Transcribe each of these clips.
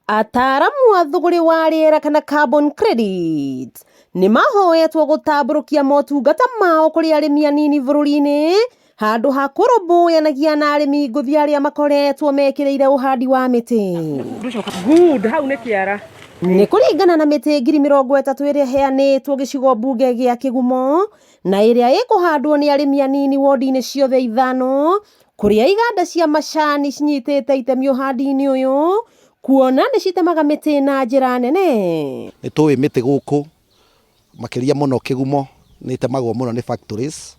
Ataaramu a thũgũrĩ wa rĩera kana carbon credits nĩ mahoetwo gũtambũrũkia motungata mao kũrĩ arĩmi anini bũrũri-inĩ handũ ha kũrũmbũyanagia na arĩmi ngũthi arĩa makoretwo mekĩrĩire ũhandi wa mĩtĩ. Good, hau nĩ kĩara. Nĩ kũringana na mĩtĩ 30,000 ĩrĩa ĩheanĩtwo gĩcigo mbunge gĩa Kĩgumo na ĩrĩa ĩkũhandwo nĩ arĩmi anini wodi-inĩ ciothe ithano kũrĩa iganda cia macani cinyitĩte itemi ũhandi-inĩ ũyũ kuona nĩ citemaga mĩtĩ na njĩra nene. Nĩ tũĩ mĩtĩ gũkũ makĩria mũno Kĩgumo nĩ ĩtemagwo mũno nĩ factories,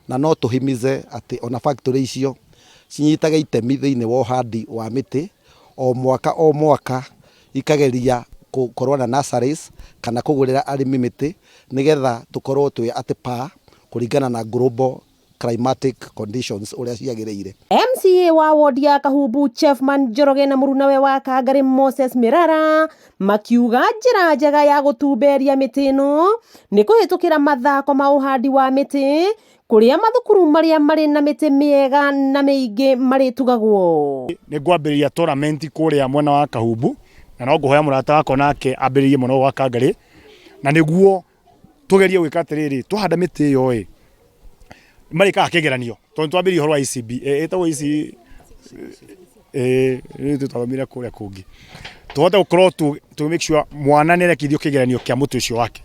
na no tũhimize atĩ ona factory icio cinyitage itemi thĩinĩ wa ũhandi wa mĩtĩ o mwaka o mwaka, ikageria gũkorwo na nurseries kana kũgũrĩra arĩmi mĩtĩ nĩgetha tũkorwo twĩ at par kũringana na global climatic conditions ũrĩa ciagĩrĩire. MCA wa wodi ya Kahumbu Chefman Njoroge na mũrunawe wa Kangarĩ Moses Mirara makiuga njĩra njega ya gũtumberia mĩtĩ ĩno nĩ kũhĩtũkĩra mathako ma ũhandi wa mĩtĩ kũrĩa mathukuru marĩa marĩ na mĩtĩ mĩega na mĩingĩ marĩtugagwo. Nĩ ngwambĩrĩria tournament kũrĩa mwena wa Kahumbu na no ngũhoya mũrata wakwa nake ambĩrĩrie mwena wa Kangarĩ, na nĩguo tũgerie gwĩka atĩrĩrĩ, twahanda mĩtĩ ĩyo ĩ marĩkaga kĩgeranio tondũ twambĩrĩria ũhoro wa ECB ĩtagwo EC rĩu tũtwathomire kũrĩa kũngĩ, tũhote gũkorwo tũ make sure mwana nĩ arekithio kĩgeranio kĩa mũtĩ ũcio wake,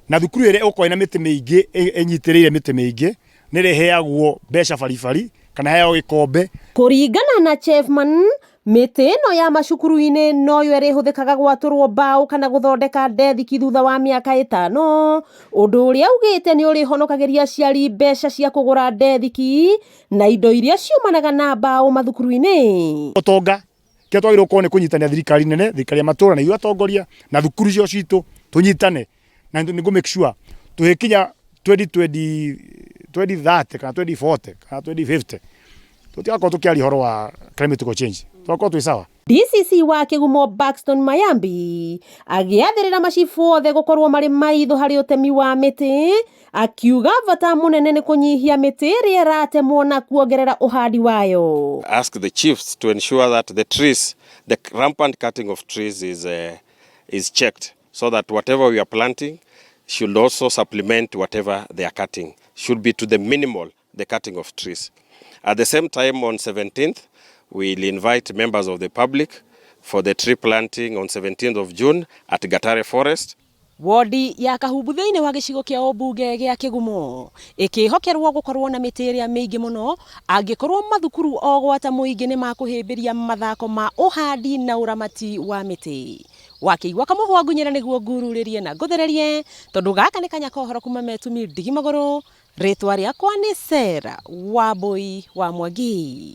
na thukuru ĩrĩa ĩgũkorwo ĩna mĩtĩ mĩingĩ, ĩnyitĩrĩire mĩtĩ mĩingĩ, nĩ ĩrĩheagwo mbeca baribari kana heagwo gĩkombe. Kũringana na Chefman, mĩtĩ ĩno ya macukuru-inĩ noyo ĩrĩhũthĩkaga gwatũrwo mbaũ kana gũthondeka ndethiki thutha wa mĩaka 5, ũndũ ũrĩa augĩte nĩ ũrĩhonokagĩria aciari mbeca cia kũgũra ndethiki na indo iria ciumanaga na mbaũ mathukuru-inĩ. Ũtonga kĩrĩa twagĩrĩirwo gũkorwo nĩ kũnyitanĩra thirikari nene, thirikari ya matũra na ithuĩ atongoria na thukuru cio citũ tũnyitane, na nĩ ngũ make sure tũgĩkinya 2020, 2030 kana 2040 kana 2050 tũtigakorwo tũkĩaria ũhoro wa climate change, tũgakorwo twĩ sawa. DCC wa Kĩgumo Baxton Mayambi agĩathĩrĩra macibu othe gũkorwo marĩ maitho harĩ ũtemi wa mĩtĩ, akiuga bata mũnene nĩ kũnyihia mĩtĩ ĩrĩa ĩratemwo na kuongerera ũhandi wayo. Ask the chiefs to ensure that the trees, the rampant cutting of trees is checked so that whatever we are planting should also supplement whatever they are cutting, should be to the minimal, the cutting of trees. At the same time, on 17th, we'll invite members of the public for the tree planting on 17th of June at Gatare Forest. Wodi ya Kahumbu thĩinĩ wa gĩcigo kĩa ũmbunge gĩa Kĩgumo ĩkĩhokerwo gũkorwo na mĩtĩ ĩrĩa mĩingĩ mũno angĩkorwo mathukuru o gwata mũingĩ nĩ makũhĩmbĩria mathako ma ũhandi na ũramati wa mĩtĩ. Wakĩigua kamũhwa ngunyĩra nĩguo ngururĩrie na ngũthererie tondũ gaka nĩ kanya ka ũhoro kuma Metumi ndigi magũrũ. Rĩtwa rĩakwa nĩ Sarah Wambui wa Mwangi.